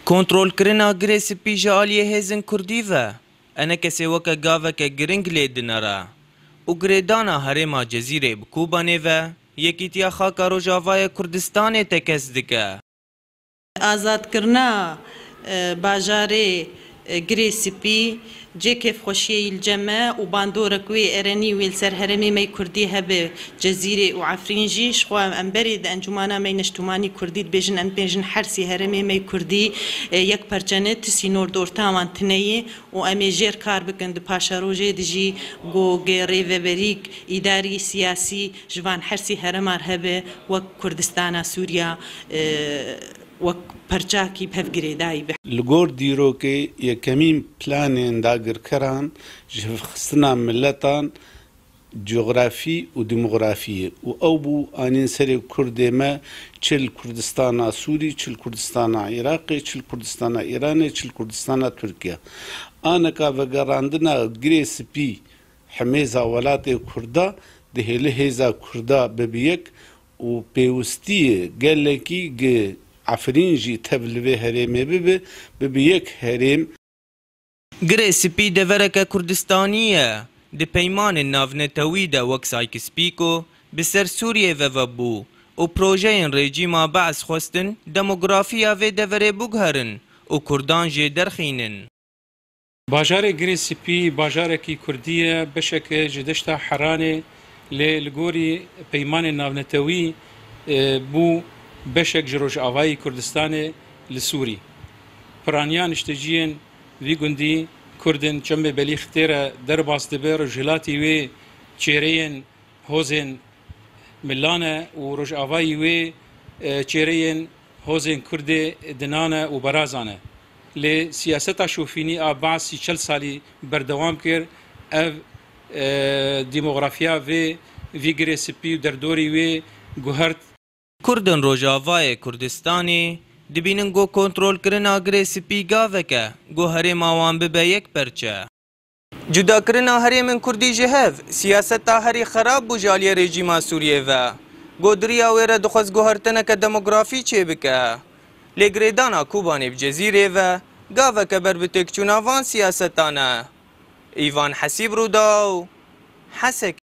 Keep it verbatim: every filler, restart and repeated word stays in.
Kontrolkirina Girê Spî ji aliyê hêzên Kurdî ve ENKSê weke gaveke giring lê dinere û girêdana herêma Cezîrê bi Kobanê ve yekîtiya xaka Rojavayê Kurdistanê tekez dike. Azadkirina, e, bajarê, e, Girê Spî cê kêfxweşiyê yî li cem me û bandorek wê erenî wê li ser herêmê me yê Kurdî hebe Cezîrê û Efrîn jî. Ji xwe em berê di Encûmana me yê Neştûmanî Kurdî dibêjin, em dibêjin hersî herêmê me yê Kurdî, e, yek perçe ne, ti sînor di orta wan tune ye û em ê jêr kar bikin di paşerojê de jî ku rêveberîk îdarî, siyasî ji van hersî herêman re hebe, wek Kurdistana Sûriya, e, wek perçakî bi hev girêdayî be. Li gor dîrokê yekemîn planên dagirkeran ji hevxistina miletan, cografî û demografiyê û ew bû anîn serê Kurdê me, çi li Kurdistana Sûrî, çi li Kurdistana Iraqê, çi li Kurdistana Îranê, çi li Kurdistana Tirkiye. Aneka vegerandina Girê Spî himêza welatê Kurda dihêle hêza Kurda bibe yek û pêwistiyê gelekî gi Efrîn jî tev li vê herêmê bibe, bibe yek herêm. Girê Spî devereke Kurdistanî ye. Di peymanên navnetewî de wek Sykes-Picot bi ser Sûriyê ve vebû û projeyên rejîma Be'es xwestin demografiya vê deverê biguherin û Kurdan jê derxînin. Bajarê Girê Spî bajarekî Kurdî ye, beşeke ji deşta Heranê, lê li gorî peymanên navnetewî, e, bû beşek ji Rojavayî Kurdistanê li Sûrî. Piraniya nişteciyên vî gundî Kurd in, çemê Belîx tê re derbas dibe, rojhilatî wê çêreyên hozên Milan e û rojavayî wê, e, çêreyên hozên Kurdê Dinan e û Barazan e. Lê siyaseta şofînî a Be'es sî çel salî berdewam kir, ev, e, demografiya vê, vî Girê Spî û derdorî wê guhert. Kurdên Rojavayê Kurdistanê dibînin ku kontrolkirina Girê Spî gavek e ku herêma wan bibe yek perçe. Cudakirina herêmên Kurdî ji hev siyaseta herî xerab bû ji aliyê rejîma Sûriyê ve. Ku di riya wê re dixwest guhertineke demografî çêbike. Lê girêdana Kobanê bi Cezîrê ve gaveke ber bi têkçûna van siyasetan e. Îvan Hesîb, Rûdaw, Hesek.